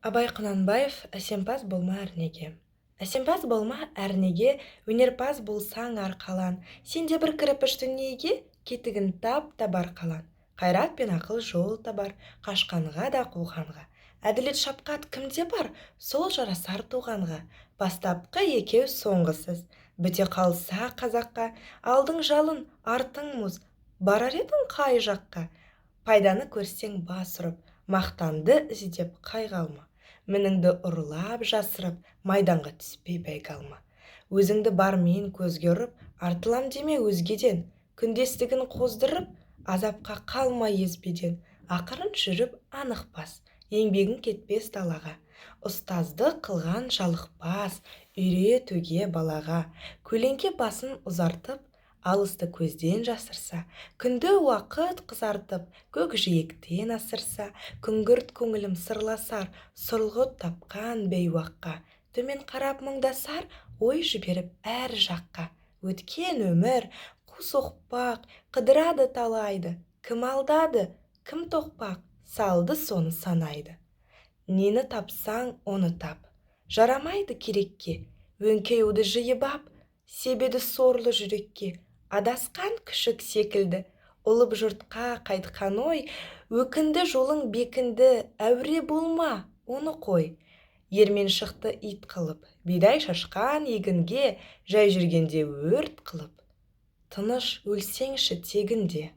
Абай Құнанбаев. Әсемпаз болма әрнеге. Әсемпаз болма әрнеге, өнерпаз болсаң арқалан. Сен де бір кірпіш дүниеге, кетігін тап та барқалан. Қайрат пен ақыл жол табар, қашқанға да, қуғанға. Әділет, шапқат кімде бар, сол жарасар туғанға. Бастапқы екеу соңғысыз біте қалса қазаққа. Алдың жалын, артың мұз, барар едің қай жаққа? Пайданы көрсең бас ұрып, мақтанды іздеп қайғы алма. Мініңді ұрлап, жасырып, майданға түспей бәйге алма. Өзіңді бармен көзге ұрып, артылам деме өзгеден. Күндестігін қоздырып, азапқа қалма езбеден. Ақырын жүріп, анық бас, еңбегің кетпес далаға. Ұстаздық қылған жалықпас үйретуге балаға. Көлеңке басын ұзартып, алысты көзден жасырса, күнді уақыт қызартып, көкжиектен асырса, күңгірт көңілім сырласар сұрғыт тапқан бейуаққа. Төмен қарап мұңдасар, ой жіберіп әр жаққа. Өткен өмір қу соқпақ, қыдырады талайды. Кім алдады, кім тоқпақ салды, соны санайды. Нені тапсаң, оны тап, жарамайды керекке. Өңкей уды жиып ап, себеді сорлы жүрекке. Адасқан күшік секілді ұлып, жұртқа қайтқан ой. Өкінді, жолың бекінді, әуре болма, оны қой. Ермен шықты ит қылып, бидай шашқан егінге, жай жүргенде өрт қылып. Тыныш өлсеңші тегінде.